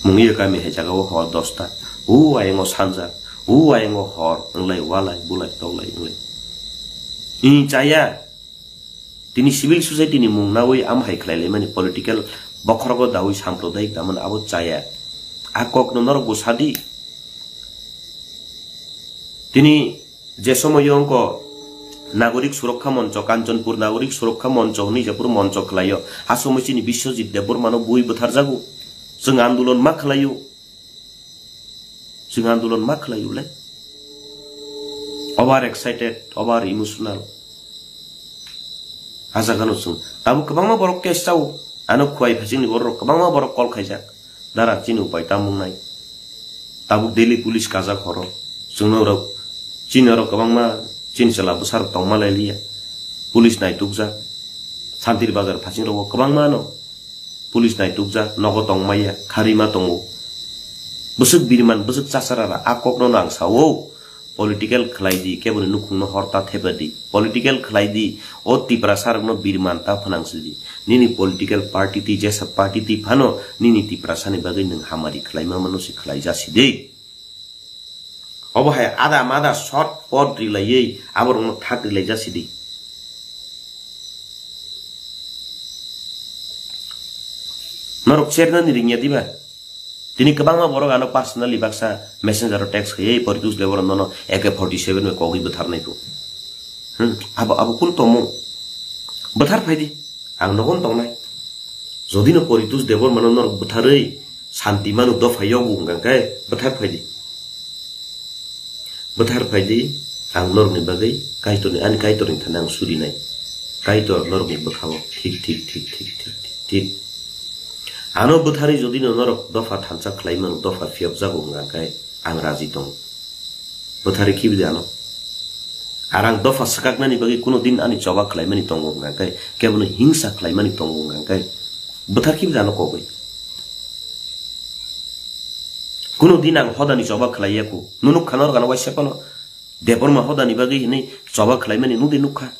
Mungwi kami hai jaga o hor dosta. O ayang o sanja. O ayang o hor. Wnglai walai bulai toklai wnglai. Ni chaya. Tini civil society ni mung nawi amhai khlai laimani political bokhorogo dawi samprodayik tamani abo chaya. A kokno norok bo sadi. Tini je somoyo wngkha Nagorik Surokha Moncho, Kanchanpur Nagorik Surokha Moncho hwnwi jephuru moncho khlaio, a somoi chini Biswajit Debbarmano bui bwtharjago. Chwng andolon ma khlaio. Chwng andolon ma khlaio le? Over excited, over emotional. A jagano chwng tabuk kwbangma borok case chao. Ano Khowai Phaichingni borok kwbangma borok call khaijak. Dara chini upai tamo wngnai. Tabuk daily police kajak horo. Chwngno rok, chini oro kwbangma chini chwla bwsarok tongma lai liya. Police naitukjak. Santir Bazar Phaichingrogo kwbangma no. Police naitukjak, nogo tongmaya, kharwi ma tongo. Bwswk birman, bwswk chasarara, a kokno no ang sao. Political khlai di, keboni nukhungno horta thepa di. Political khlai di, o Tiprasa rokno birman ta phnang si di. Nini political party twi jesa party twi phano, nini Tiprasani bagwi nwng hamari khlaima mano se khlai jasi di. Obo hai ada mada short pot rilaiwi aborokno thak rilai jasi di. Norok chernani ringya diba? Tini kwbangma borok ano personally baksa messenger o text khaiwi Poritus Debbarma nono A K forty seven bai kogwi bwtharnai phu. Hmm, abo, abo kunu tongmung? Bwthar phai di. Ang nogon tongnai. Jodi no Poritus Debbarmano norok bwtharwi santi manu dopha yogu hwnkha khe bwthar phai di. Bwthar phai di, ang norokni bagwi Kaitorni, ani Kaitorni thani ang surinai. Kaitor norokni bwkhao thik, thik, thik. Ano bwtharwi jodi no norok dopha thansa khlai mano, dopha phiyokjago hwnkha khe ang raji tongo. Bwtharwi khibi di ano. Ar ang dopha swkaknani bagwi kuno din ani choba khlaimani tongo hwnkha khe, kebono hingsa khlaimani tongo hwnkha khe, bwthar khibi di ano kogwi. Kuno din ang hodani choba khlai ya ku. Nunuk khana organo waisa phano Debbarma hodani bagwi hinwi choba khlaimani nudi nukha.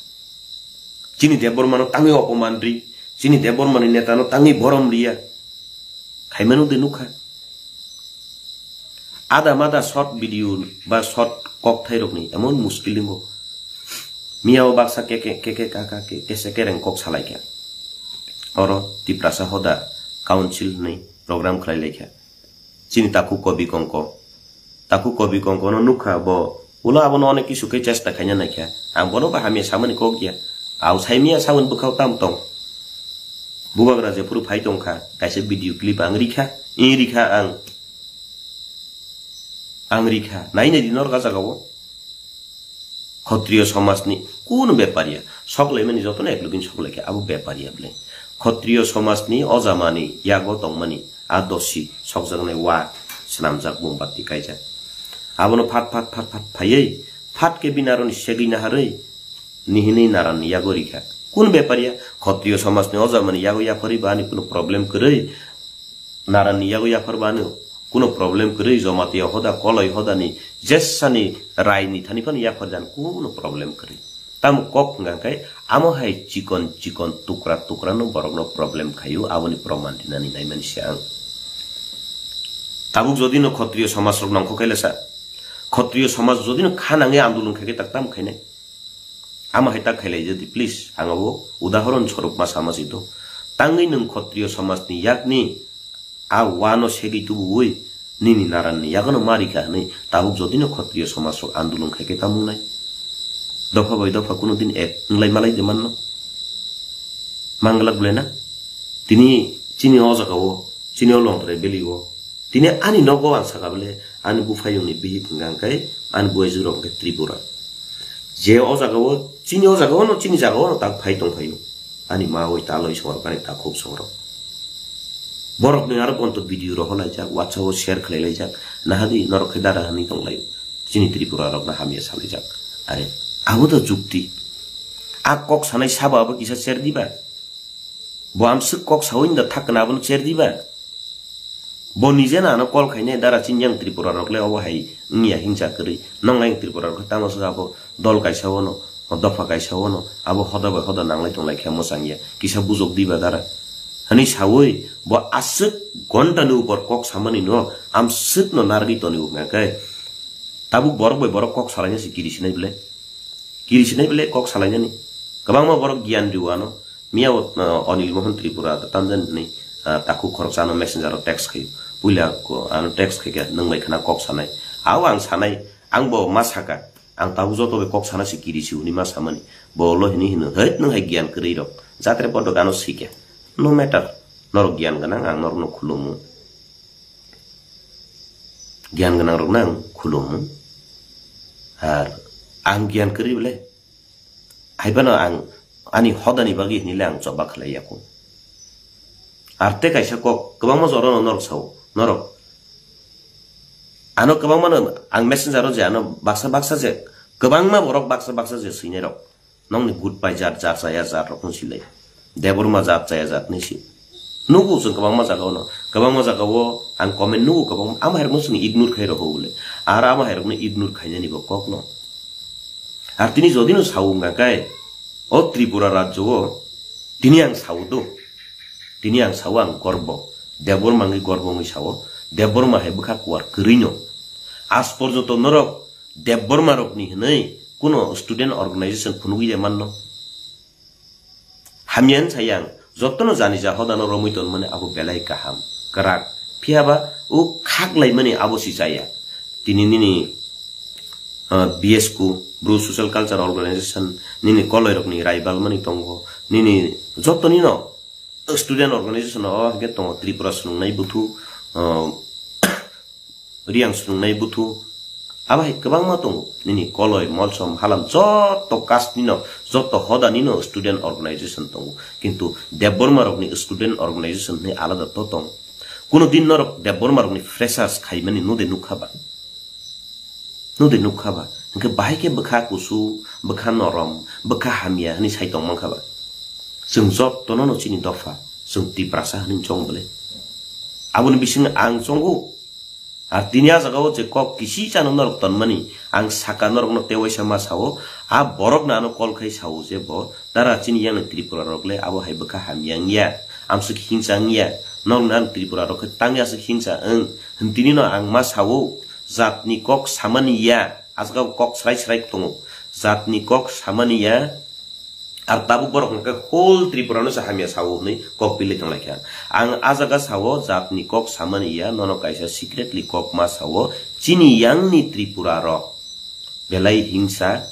Chini Debbarmano tangwi opoman ri, chini Debbarmani netano tangwi borom riya. Khaimano de nukha. Ada mada short video ba short kok thairokni emon muskil wngo. Miyao baksa ke, ke, ke, ke, ka, ka, ke, kese kereng kok salaikha. Oro Tiprasa Hoda Council hwnwi program khlai laikha. Chini takhuk Kobi Kongko. Takhuk Kobi Kongkono nukha bo, ulo abono onek kisu khe chesta khaina naikha. Ang bono bo hamya samani kok ya. Au saimya sawan bwkhao tam tong. Bubagra jephuru phai tongkha, kaisa video clip ang rikha, ing rikha ang. Ang rikha, nainai di norok a jagao. Khotriyo somajni kunu bepariya, sok laimani jotono ek login sok laikha, abo bepariya bwle. Khotriyo somajni o jamani yago tongmani a dosi sokjaknai wa swnamjak, mombatti kaijak. Abono phat phat phat phat phaiwi, phat khe bini aroni segwi naharwi, nihinwi naranni yago rikha. Kunu bepariya, khotriyo somajni o jamani yago yapharwi bo ani kunu problem kwrwi, naranni yago yapharwi bo ani kunu problem kwrwi, Jamatia Hoda, Koloi Hodani jesani raini thani phano yapharjani kunu problem kwrwi. Tamo kok hwnkha khe amo hai chikon chikon tukra tukra no borok no problem khaio, aboni proman rinani naimani se ang. Tabuk jodi no khotriyo somaj rok nangkho khe lesa, khotriyo somaj jodi no kha nangwi andolon khaikhe tak tamo khainai? Amo hai tak khailai jadi please, ang abo udahoron swarup ma sama si do. Tangwi nwng khotriyo somajni yakni a wano segwi tubuwi nini naranni yagono ma rikha hwnwi tabuk jodi no khotriyo somaj rok andolon khaikhe tamo wngnai? Dopha bai dopha kuno din ek wnglai malai de manno? Manglak bwle na? Tini chini o jagao, chini o Longtrai Valley o, tini ani nogo ang saka bwle, ani buphayungni bihik hwnkha khe ani buaijwk rok hwnkhe Tripura. Je o jagao, chini o jagao no, chini jagao no tak phai tongphaio. Ani ma oi taloi songrok, ani takhuk songrok. Borokni aro bonto video rohorlaijak, WhatsApp o share khlailaijak. Nahadi norok khe dara hwnwi tonglaio. Chini Tripura rokno hamya salaijak. Are, abo to jukti. A kok sanai sabo abo kisa cher diba? Bo amswk kok sawi da thak kana abono cher diba? Bo nije na ano call khainai dara chini yang Tripura rok le obo hai wngya hingsa kwrwi. Nong yang Tripura rok tamo swk abo dol kaisa ono, dopha kaisa ono, abo hoda bai hoda nanglai tonglai khe mwchang ya. Kisa bujok diba dara. Hani sawi bo aswk ghonta ni upor kok samani no amswk no narwgwi toni wngya khe. Tabuk borok bai borok kok salaina se kiri sinai bwle. Kiri sinai bwle kok salainani. Kwbangma borok giyan rwano. Miya o, uh, Anil Mohan Tripura tamjani hwnwi, uh, takhuk khoroksa ano messenger o text khaio. Puila ko-, ano text khaikhe nwng bai khna kok sanai. Ao ang sanai, ang bo ma saka. Ang tabuk joto bai kok sana se kiri si hwnwi ma samani. Bo lo hwnwi hino, "Hait, nwng hai giyan kwrwi rok. Jatre podo gano sikya. No matter. Norok giyan gwnang, ang norokno khulumu. Giyan gwnang rokno ang khulumu. Ar ang giyan kwrwi bole." Haibano ang ani hodani bagwi hinile ang choba khlai yaku. Ar tei kaisa kok kwbangma jora no norok sao, norok. Ano kwbangma no ang messenger o je ano baksa baksa je kwbangma borok baksa baksa je swinai rok. Nokni good pai jat, jat chaya jat rok no silai. Debbarma jat chaya jat ni si. Nugo chwng kwbangma jaga o no. Kwbangma jaga o ang comment nugo kwbangma. Ama hai rok no chwng ignore khai rok o bole. Ar ama hai rok no ignore khainani bo kok no. Ar tini jodi no sao wngkha khe, o Tripura rajyo o tini ang sao do, tini ang sao ang gorbo, Debbarma wngwi gorbo wngwi sao, Debbarma hai bwkha kuar kwrwi no. Aaj porjonto norok Debbarma rokni hwnwi kuno student organization phunugwi ya manno. Hamya wng saya ang, jotono jani ja hodano romwi tonmani abo belai kaham, kwrak. Phiya ba o khak laimani abo si chaya. Tini nini, ah, B S Q, Bru Social Culture Organization, nini koloi rokni raibalmani tongo, nini jotonino student organization o hwnkhe tongo Tripura Swrwngnai Buthu, ah, Riyang Swrwngnai Buthu, abo hai kwbangma tongo. Nini koloi, molsom, halam joto caste nino, joto hoda nino student organization tongo. Kintu Debbarma rokni student organization hwnwi alada to tong. Kuno din norok Debbarma rokni freshers khaimani nude nukha ba? Nude nukha ba? Hwnkhe bahai khe bwkha kusu, bwkha norom, bwkha hamya hwnwi sai tong mankha ba? Chwng jotono no chini dopha, chwng Tiprasa hwnwi chong bole. Aboni bisingo ang chongo. Ar tini a jaga o je kok kisi chano norok tonmani, ang saka norokno tewaisa ma sao, a borokno ano call khai sao je bo, dara chini yang Tripura rok le abo hai bwkha hamya wngya, amswk hingsa wngya, norokno ano Tripura rok khe tangya aswk hingsa wng, hwn tini no ang ma sao, jatni kok samani ya, a jaga o kok srai srai tongo, jatni kok samani ya, Ar tabuk borok hwnkhe whole Tripura no se hamya sao hwnwi kok pilwi tonglaikha. Ang a jaga sao jatni kok samani ya, nono kaisa secretly kok ma sao, chini yangni Tripura rok belai hingsa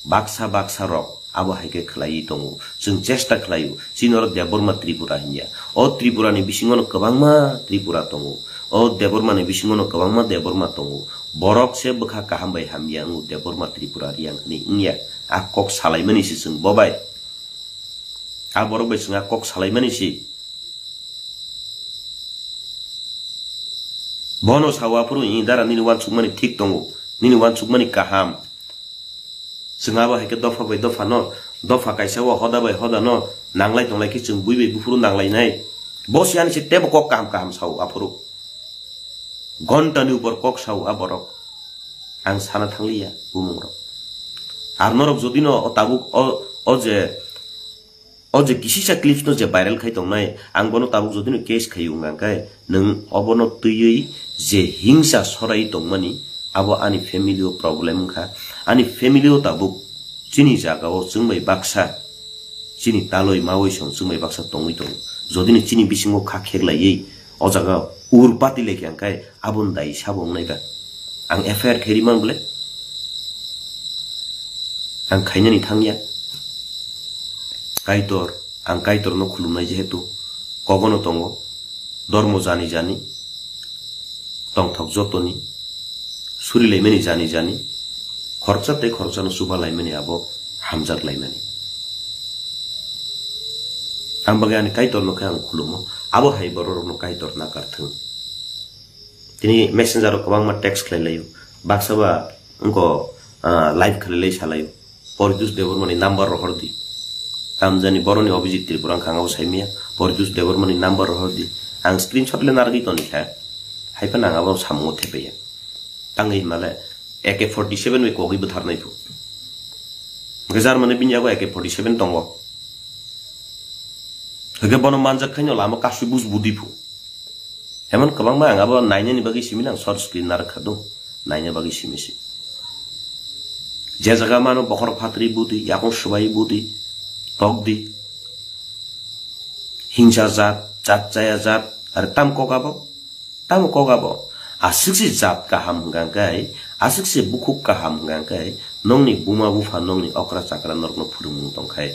baksa baksa rok abo hai khe khlaiwi tongo. Chwng chesta khlaio, chini oro Debbarma Tripura hinya. O Tripura ni bisingo no kwbangma Tripura tongo. O Debbarma ni bisingo no kwbangma Debbarma tongo. Borok se bwkha kaham bai hamya wngo Debbarma Tripura riyang hwnwi wngya. A kok salaimani se chwng bo bai. A borok bai chwng a kok salaimani se. Bono sawa phuru i dara nini wansukmani thik tongo. Nini wansukmani kaham. Chwng abo hai khe dopha bai dopha no, dopha kaisa o hoda bai hoda no nanglai tonglai khe chwng bui bai buphuru nanglainai. Bo se ani se tebo kok kaham kaham sao aphuru. Ghonta ni upor kok sao a borok. Ang sana thangliya bumung rok. Ar norok jodi no o tabuk o, o je, o je kisisa clips no je viral khai tongnai, ang bono tabuk jodi no case khai wng ang khe, nwng obono twiwi je hingsa sorai tongmani, abo ani family o problem wngkha. Ani family o tabuk chini jaga o chwng bai baksa, chini taloi mawi song chwng bai baksa tongwi tongo. Jodi no chini bisingo kha kheklaiwi o jaga ur pati lekha ang khe, aboni dai sabo wngnai ba? Ang F I R khe rimang bole? Ang khainani thangya. Kaitor, ang Kaitorno khulumnai jehetu kogono tongo, dormo jani jani, tongthok jotoni, surilaimani jani jani, khoroksa tei khoroksano chubalaimani abo hamjaklaimani. Ang bagwi ani Kaitorno khe ang khulumo, abo hai bororokno Kaitor nakar thung. Tini messenger o kwbangma text khlai laio. Baksa ba wngkho, ah, live khlai lai sa laio. Poritus Debbarma ni number rohor di. Tamjani boroni Abhijit Tripura wngkha ang abo saimaya. Poritus Debbarma ni number rohor di. Ang screenshot le narwgwi toni kha. Hai phano ang abo samung o thepaiya. Tangwi himale A K forty seven bai kogwi bwtharnai phu. Hwnkhe Germany bini yago A K forty seven tongo. Hwnkhe bono manjak khaino lama kasui bus budi phu. Emon kwbangma ang abo nainani bagwi simi nang short screen narwkha do, naina bagwi simi si. Je jaga mano bokhorok phatri budi, yakung swbai budi, tokdi. Hingsa jat, jat chaya jat, are tam kok abo? Tamo kok abo? Aswk se jat kaham hwnkha khe, aswk se bukhuk kaham hwnkha khe, nongni buma bupha, nongni okra chakra norokno phwrwngmung tongkhai.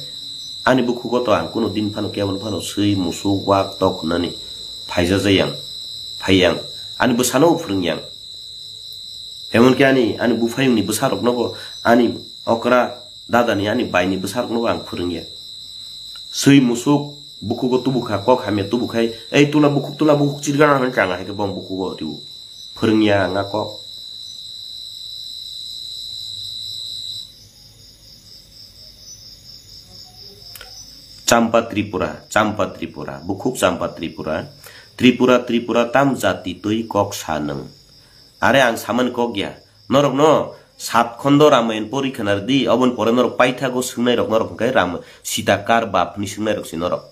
Ani bukhugo to ang kuno din phano, kebon phano swi, musuk, wak, tok hwnani phaijajayang, phaiyang. Ani bwsano phwrwngyang. Emonki ani, ani buphayungni bwsaroknobo, ani okra dadani, ani baini bwsaroknobo ang phwrwngya. Swi musuk bukhugo tubukha, kok hamya tubukhai, "Ei tula bukhuk, tula bukhuk, chirgana," hwnwi changa hai khe bong bukhugo riu. Phwrwngya ang a kok. Champa Tripura, Champa Tripura, bukhuk Champa Tripura, Tripura, Tripura tam jati twi kok sa nwng. Are ang samani kok ya, norokno sat khondo Ramayan pori khwna rwdi, oboni pore norok paithago swngnairok norok hwnkhe Ram-, Sita kar bap hwnwi swngnairok se norok.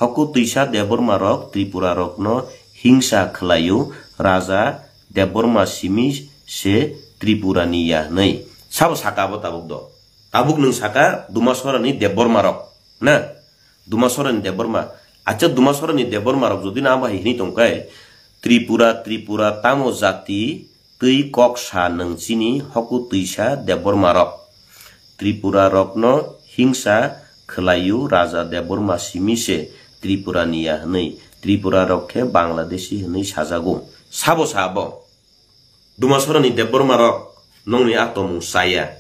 Hoku twisa Debbarma rok Tripura rokno hingsa khwlaio, Raja Debbarma simi se Tripura ni ya hwnwi. Sabo saka abo tabuk do? Tabuk nwng saka Dumasora ni Debbarma rok, na? Dumasora ni Debbarma. Acha Dumasora ni Debbarma rok jodi na abo hai hini tongkai, Tripura, Tripura tamo jati twi kok sa nwng chini hoku twisa Debbarma rok. Tripura rokno hingsa khwlaio Raja Debbarma simi se Tripura ni ya hwnwi, Tripura rok khe Bangladeshi hwnwi sajago. Sabo sa abo? Dumasora ni Debbarma rok nongni a tomung chaya.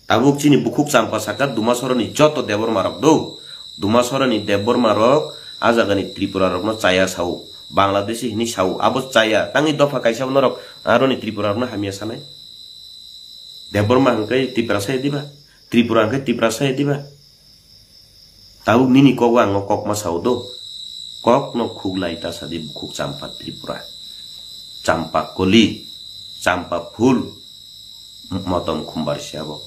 Tabuk chini bukhuk Champa saka Dumasora ni joto Debbarma rok do. Dumasora ni Debbarma rok a jaga ni Tripura rokno chaya sao. Bangladeshi hini sao. Abo chaya. Tangwi dopha kaisa bo norok aroni Tripura rokno hamya sanai. Debbarma hwnkhe Tiprasa ya diba? Tripura hwnkhe Tiprasa ya diba? Tabuk nini kogo ang o kok ma sao do. Kok no khuklai ta sadi bukhuk Champa Tripura. Champa koli, Champa phul, motom khumbar se abo.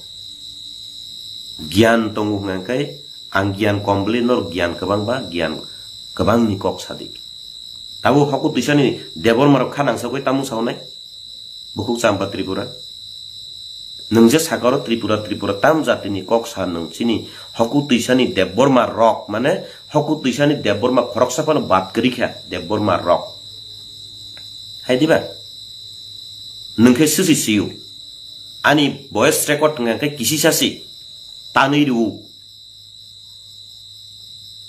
Giyan tongo hwnkha khe ang giyan kom bwle, nor giyan kwbang ba, giyan kwbang ni kok sadi. Tabuk hoku twisani Debbarma rok kha nangsa koi tamung sao nai. Bukhuk Champa Tripura. Nwng je sakaro Tripura, Tripura tam jatini kok sa nwng chini hoku twisani Debbarma rok, mane hoku twisani Debbarma khoroksa phano bad kwrwi kha Debbarma rok. Hai diba? Nwng khe sisi siyo. Ani voice record wngkha khe kisisa si. Tanwi rw.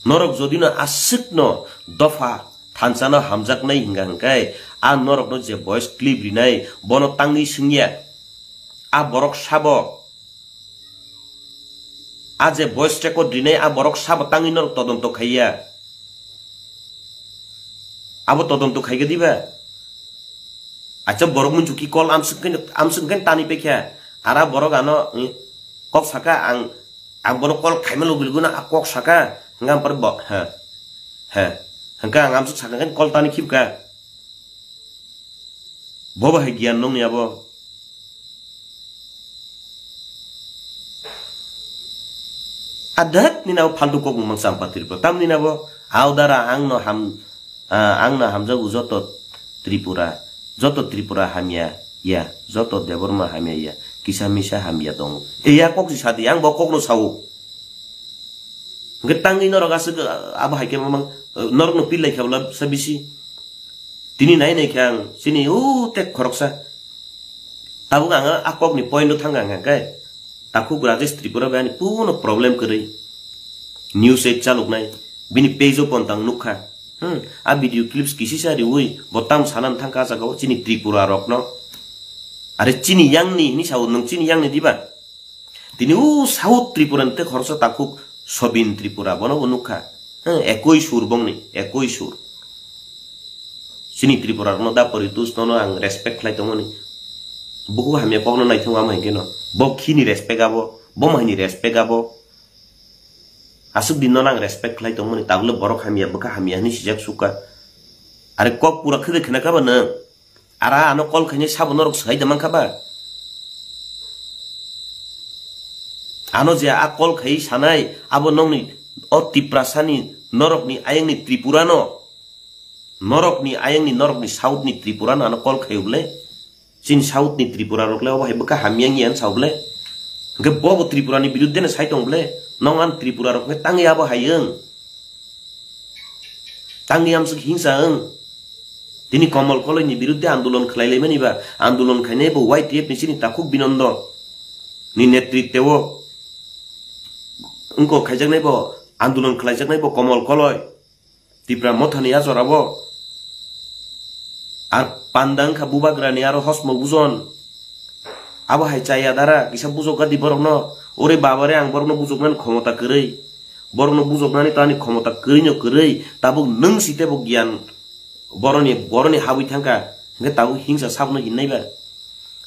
Norok jodi no aswk no dopha thansa no hamjaknai hingka hingkai, a norok no je voice clip rinai, bono tangwi swngya. A borok sabo, a je voice record rinai, a borok sabo tangwi norok todonto khaiya. Abo todonto khaika diba? Acha borok muichuki kol amswk khe, amswk khe tani pekha. Ara borok ano, eh, kok saka ang, ang bono kol khaima logi logi no a kok saka. Hingka ampar bo, ha. Ha. Hingka ang amswk saka khe kol tani khibka. Bo bahai giyan nongni abo. Adak ni nabo phaltu kok mangsa ang patir ko. Tam ni nabo audara ang no ham, ah, ang no hamjago joto Tripura, joto Tripura hamya ya, joto Debbarma hamya ya, kisa misa hamya tongo. E ya kok si sadi, ang bo kok no sao. Hingke tangwi norok aswk, ah, abo hai khe mamang, ah, norok no pil lai khe bwla sa bisi. Tini nai nai khe ang chini o tek khoroksa. Tabuk ang a kok ni point o thang ang khe. Takhuk Rajesh Tripura bai ani puno problem kwrwi. News eight chaluk nai. Bini page o pontang nukha. Hmm. A video clips kisisa riwi bo tam sanan thangkha a jaga o chini Tripura rok no. Are chini yang ni hini sao nwng chini yang ni diba? Tini o South Tripura ni tei khoroksa takhuk Sobin Tripura, bono bo nukha. Heh, ekoi sur bongni, ekoi sur. Chini Tripura rokno da poritus nono ang respect khlai tongmani. Buku hamya kokno naithok ama hinkhe no. Bo khini respect abo, bo mahini respect abo. Aswk din nono ang respect khlai tongmani, tabukle borok hamya, bwkha hamya hinwi sijak sukha. Are kok pura khede khna kha ba nwng? Ara ano call khainai sabo norok swhai da mankha ba? Ano je a call khai sanai abo nokni o Tiprasani norokni ayangni Tripurano, norokni ayangni norokni Southni Tripurano ano call khai ble. Chini South ni Tripura rok le obo hai bwkha hamya wngya wng sao ble. Hwnkhe bo bo Tripura ni biruddhe no sai tong ble. Nong ang Tripura rok hwnkhe tangwi abo hai wng. Tangwi amswk hingsa wng. Tini Komol Koloi ni biruddhe andolon khlai lai mani ba, andolon khainai bo Y T F ni chini takhuk Binondo ni netritwo. Wngko khaijaknai bo, andolon khlaijaknai bo Komol Koloi. Tipra Mothani a jorabo. Ar panda wngkha bubagrani aro hosmo bujon. Abo hai chaya dara, kisa bujok gadi borokno. Ore babare, ang borokno bujoknani khomota kwrwi. Borokno bujoknani to ani khomota kwrwino kwrwi. Tabuk nwng si tebo giyan boroni, boroni habwi thangkha. Hwnkhe tabuk hingsa sabno hinnai ba.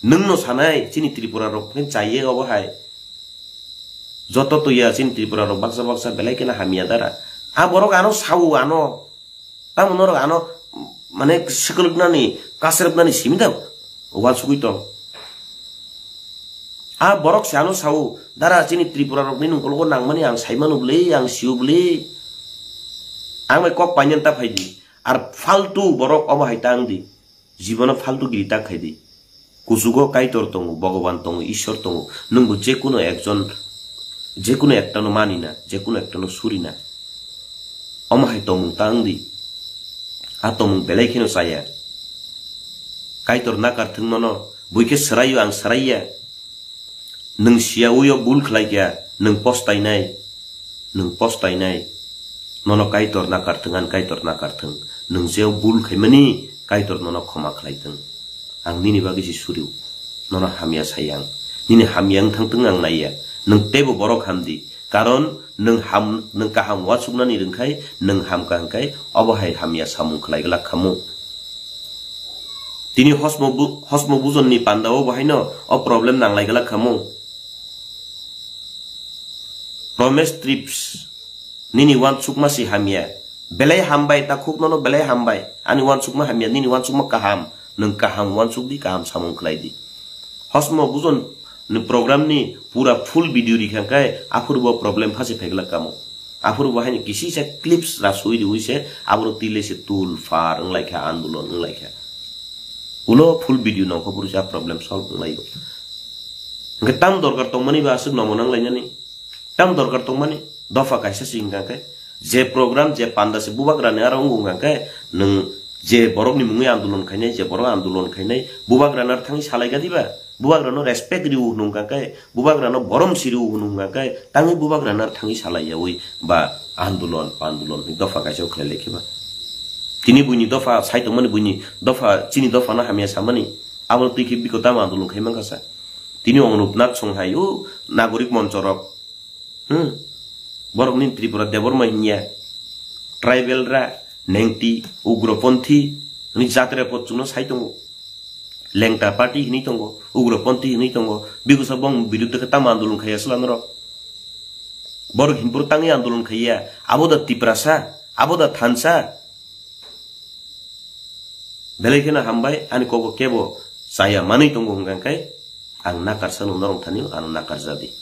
Nwngno sanai, chini Tripura rok hwnkhe chaiye obo hai. Joto tuya chini Tripura rok baksa baksa belai kheno hamya dara. A borok ano sao ano. Tamo norok ano, mane, swkwlwknani, kasrwpnani simi da uansugwi tong. A borok se ano sao, dara chini Tripura rokni nungkologo nangmani ang saimano bwle, ang sio bwle. Ang bai kok painani ta phaidi. Ar faltu borok obo hai ta wngdi. Jibono faltu giri ta khaidi. Kuchugo Kaitor tongo, Bhogoban tongo, Ishwar tongo. Nwngbo jekuno ekjon, jekuno ektano manina, jekuno ektano surina. Omo hai tongmung ta wngdi. A tongmung belai kheno chaya. Kaitor nakar thwng nono, buikhe swraio ang swraiya. Nwng siyaui o bul khlai kha, nwng postainai, nwng postainai. Nono Kaitor nakar thwng, ani Kaitor nakar thwng. Nwng jeo bul khaimani, Kaitor nono khoma khlai thwng. Ang nini bagwi se suriu. Nono hamya sai ang. Nini hamya wng thang thwng ang naiya. Nwng teibo borok hamdi. Karon nwng ham, nwng kaham uansuknani rwngkhai, nwng hamkha hwnkhe obo hai hamya samung khlai glak khamu. Tini hosmo bu-, hosmo bujonni pandao bo haino o problem nanglai glak khamu. Promes Trips, nini uansukma si hamya. Belai hambai, takhuk nono belai hambai. Ani uansukma hamya, nini uansukma kaham. Nwng kaham uansuk di, kaham samung khlai di. Hosmo bujon ni program ni pura full video rikha khe aphuru bo problem phasi phaiglak kamo. Aphuru bo haini kisisa clips rasui riui se aboro tile se tul far wnglaikha, andolon wnglaikha. Ulo full video nongkho buru sa problem solve wnglaio. Hwnkhe tam dorkar tongmani ba aswk nomo nanglainani. Tam dorkar tongmani, dopha kaisa se hwnkha khe, je program, je panda se bubagrani aro wngkha khe, nwng je borokni mungwi andolon khainai, je borok andolon khainai, bubagrano thangwi salai gadiba, bubagrano respect riu hwnwi hwnkha khe, bubagrano borom si riu hwnwi hwnkha khe, tangwi bubagrano thangwi salai yaui ba andolon, pandolon hwnwi dopha kaisa khlai lai khe ba. Tini buini dopha sai tongmani, buini dopha, chini dophano hamya samani, abo twi khe biko tamo andolon khai mankha sa. Tini Onupnath Songhai o nagorik monchorok, hmm, borokni Tripura Debbarma hinya, tribal ra, nengti, ugroponthi, hwnwi jatra pot chukno sai tongo. Lengta party hwnwi tongo, ugroponthi hwnwi tongo, bigusa bong biruddhe khe tamo andolon khaiya sla norok. Borok hinphuru tangwi andolon khaiya, abo da Tiprasa, abo da thansa. Belai kheno hambai, ani kogo kebo chaya manwi tongo hwnkha khe, ang nakarsa no norok thani ano nakarja di.